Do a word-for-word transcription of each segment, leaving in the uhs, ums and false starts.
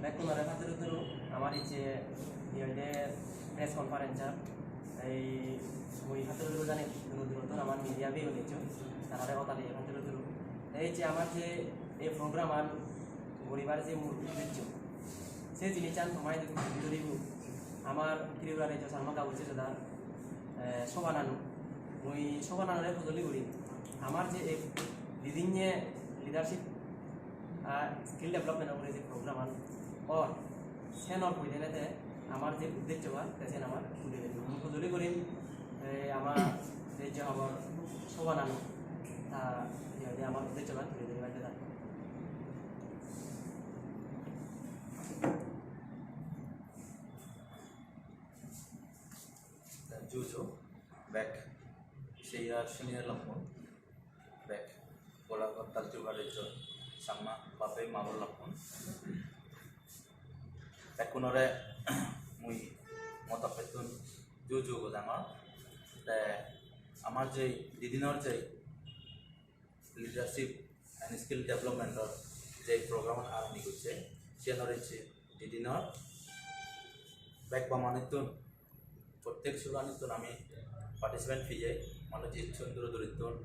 Bekkunore patturuturu. Amar icche hi hoide press conference ar ei mui patturuturu jani duro durottun amar media bhei-un eccho, tarare hoda diye patturuturu. Ei icche amar je ei program an guribar je mul uddeccho, se jinissan toma idu tuli dhoribo. Amar Tripura rejjo Changma Gabucche Jodar, eh, sobananu, mui sobananore hojoli guri amar je ei didinye leadership ar skill development-or ugure je program an or, senor hoidene te amar je uddeccho ba te sen amar puri dibe. Mui hojoli gurim, eh, amar rejjo habor sobananu, ta hi hoide amar uddeccho ba puri dibe. Ju ju, bek senior, senior lokkun, bek gola gottal Tripura rejjo Changma bap-bei ma-bon lokkun. Bekkunore mui mo toppettun ju ju gojangor. Te amar je didinor je leadership and skill development-or je program arani gocche, siyanor ecche didinor bek bamanittun, prottek sulanittun ami participant peye, manuj ecchon duro durittun,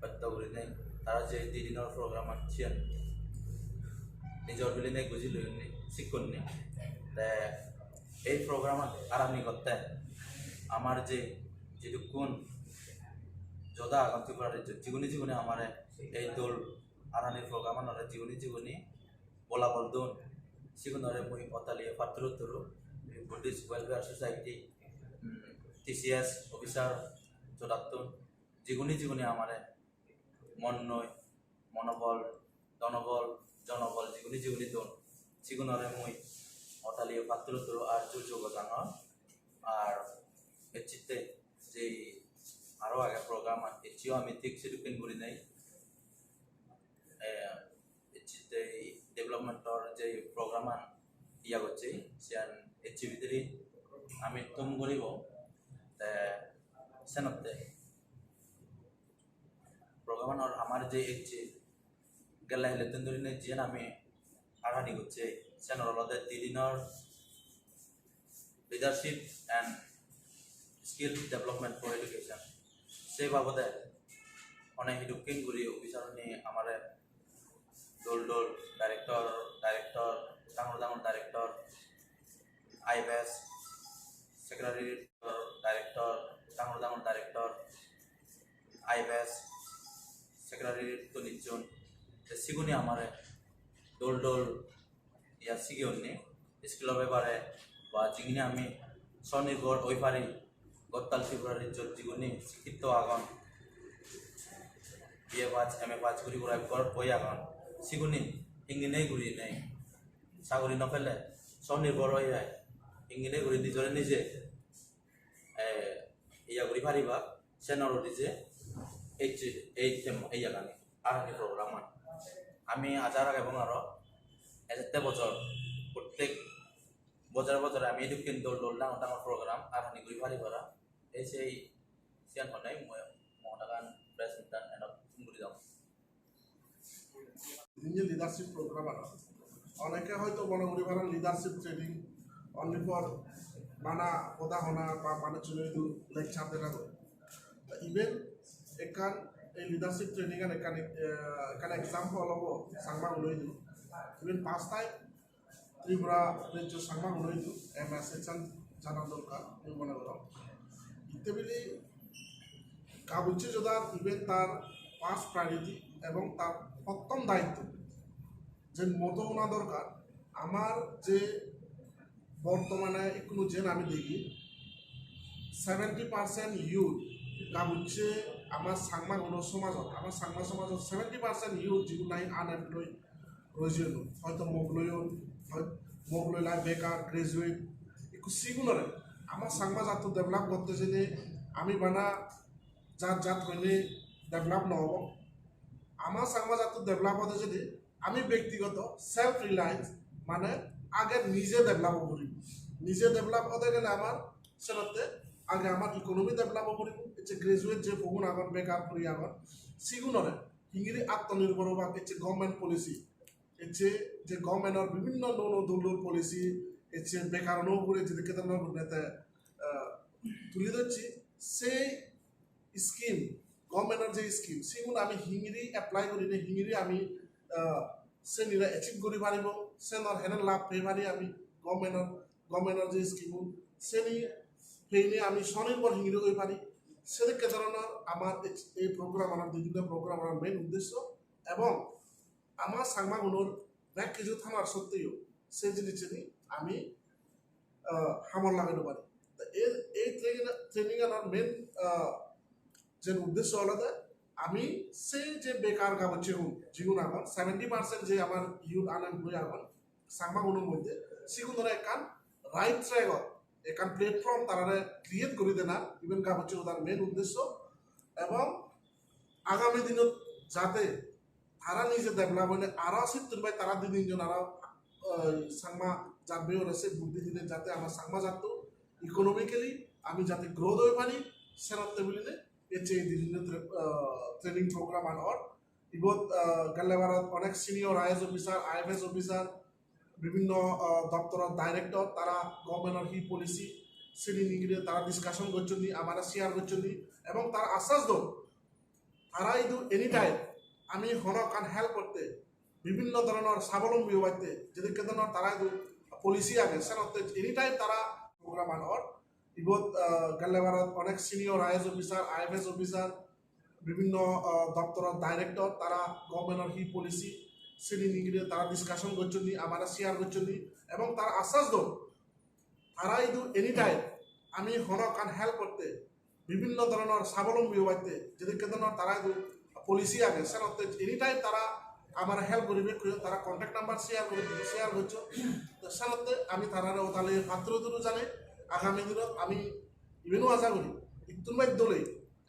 betto gurinei tara je didinor program-an siyan nijor bilinei buji loyonni, sikkunni. Te ei program-an arani gotte amar je jidukkun joda agon Tripura rejjot, jiguni jiguni amare ei dol arani program-anore jiguni jiguni bolabol don, sigunore mui otaliye patturuturu, Buddhist Welfare Society, mm, T C S officer jodattun, jiguni jiguni amare monnoi, monobol, donobol, jonobol jiguni jiguni don, sigunore mui otaliye patturuturu ar ju ju gojangor. Ar ecchitte je aro age program, ecchiyo ami thik sedokken gurinei, eh, ecchitte development-or je program-an iya gocche, siyan ecchi bidire ami thum guribo. Te senotte program-anor amar je ecche gelle helettun dhurinei jiyen ami arani gocche, siyanor olode didinor leadership and skill development for education. Se babode hone hidokken guri officer-une amare dol dol director, director, dangor dangor director, I F S, secretary, director, dangor dangor director, I F S, secretary to nijjon, te sigune amare dol dol iya sigeyon ni, skill-o bepare ba jingini ami sonirbhor oi pari, gottal Tripura rejjot jiguni sikkito agon, B A pass, M A pass guri gurai ghorot boi agon, siguni hingini gurinei saguri no pele sonirbhor oi ai, hingini guri nijore nije, eh, iya guri pariba, senor udi je ei je, ei tem-, ei jagani, arani program-an. Ami aja ragebong aro ejette bojor, prottek bojore bojore ami edokken dol dol dangor dangor program arani guri pari para. Ei sei siyan honei mui mo hodagan press meet-an enot guri dong. Inje leadership program aro. Oneke hoito mone guri paron leadership training only for bana hoda hona ba manuchchune idu lecture dena goi. Ta iben ekkan ei leadership training an ekkan, eh, ekkan example obo Changma guno idu. Iben first time Tripura rejjo Changma guno idu awareness an jana dorkar, mui mone gorong. Itte bili Gabucche Jodar iben tar first priority ebong tar prottom daitto. Je moto hona dorkar, amar je bortomane ekkunu jen ami degi, seventy percent youth Gabucche amar Changma guno somajot, amar Changma somajot seventy percent youth jigun nahi unemployed, roijeyon, hoito mok loyon, hoito mok loi lai bekar, graduate, ekku sigunore ama Changma jatto develop gotte jene ami bana jat jat hoine develop no obo. Ama Changma jatto develop ode jene ami bektigoto self reliance, mane age nije develop obo puribo. Nije develop ode gele amar senotte age amar economy develop obo puribo. Ecche graduate je pogun agon, bekar puri agon, sigunore hingiri atmonirbhor obak, ecche government policy, Ecche je government-or bibhinno nuo nuo dol dol policy ecche bekaruno ugure jedokke dhoronor gurine te, ah, tuli dhocche, sei scheme, government-or je scheme, sigun ami hingiri apply gurinei hingiri ami, ah, senire achieve guri paribong, senor hene lab pei pari ami government-or, government-or je scheme-un, seni peinei ami sonirbhor hingiri oi pari. Sedokke dhoronor amar ei, ei program-anor, dui dinor program-anor main uddesho, ebong ama Changmagunor bek kiju thanar sotteo se jinisseni ami, ah, hamot lagei no pari. Ta ei, ei training, training-anor main, ah, je uddesho olode ami sei je bekar gabucchegun jigun agon, seventy percent je amar youth unemployed agon Changmagunor moddhe, sigunore ekkan right track-ot ekkan platform tarare create guri dena, iben gabucchegunor main uddesho. Ebong agami dinot jate tara nije develop oine aro sittun bai tara di tinjon aro, eh, Changma jat bhei-ore se buddhi dine jate amar Changma jatto economically ami jate growth oi pari, senotte biline ecche ei di dinor tra-, eh, training program-an or. Ibot, eh, gelle barot onek senior I A S officer, I F S officer, bibhinno, ah, doptoror director, tara government-or hi policy, sini nigire tara discussion gocchon ni, amare share gocchon ni, ebong tara aswas don, tara idu anytime ami hono ekkan help gotte, bibhinno dhoronor sabolombi obatte, jedokke dhoronor tara idu policy age, senotte anytime tara program-an or. Ibot, ah, gelle barot onek senior I A S officer, I F S officer, bibhinno, ah, doptoror director, tara government-or hi policy, sini nigire tara discussion gocchon ni, amare share gocchon ni, ebong tara aswas don, tara idu anytime ami hono ekkan help gotte, bibhinno dhoronor sabolombi obatte, jedokke dhoronor tara idu policy age, senotte anytime tara amare help guribe, tara contact number share guri, share goccho. To senotte ami tarare odale patturu turu janei, agami dinot ami ibeno aja guri, ittun bai dole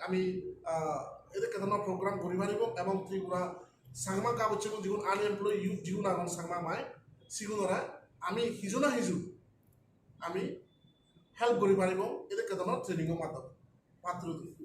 ami, ah, edokke dhoronor program guri paribong ebong Tripura Changma gabucchegun jigun unemployed youth jigun agon Changma mai, sigunore ami hiju na hiju ami help guri paribong edokke dhoronor training-or maddhome. Patturu turu.